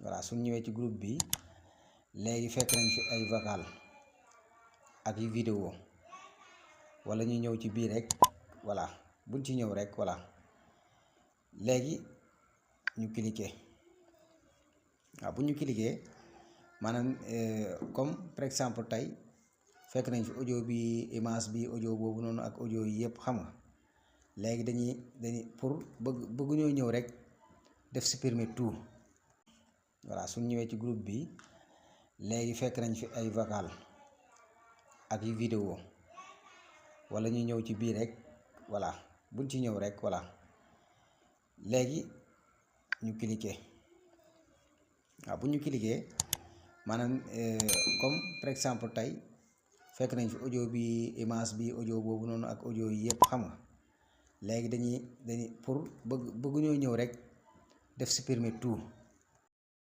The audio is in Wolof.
voilà suñ ñëwee ci groupe bi léegi fekk nañ fi ay vocal ak yi vidéo wala ñu ñëw ci biir rek voilà buñ ci ñëw rek voilà léegi ñu cliquer waaw bu ñu cliquer maanaam comme par exemple tey fekk nañ fi audio bi image bi audio boobu noonu ak audio yi yëpp xam nga léegi dañuy pour bëgguñoo ñëw rek def supprimer tout voilà suñ ñëwee ci groupe bi léegi fekk nañ fi ay vocal ak yi vidéo wala ñu ñëw ci biir rek voilà buñ ci ñëw rek voilà léegi ñu cliquer waaw bu ñu cliquer maanaam comme par exemple tey fekk nañ fi audio bi image bi audio boobu noonu ak audio yi yëpp xam nga léegi dañuy pour bëgguñoo ñëw rek def supprimer tout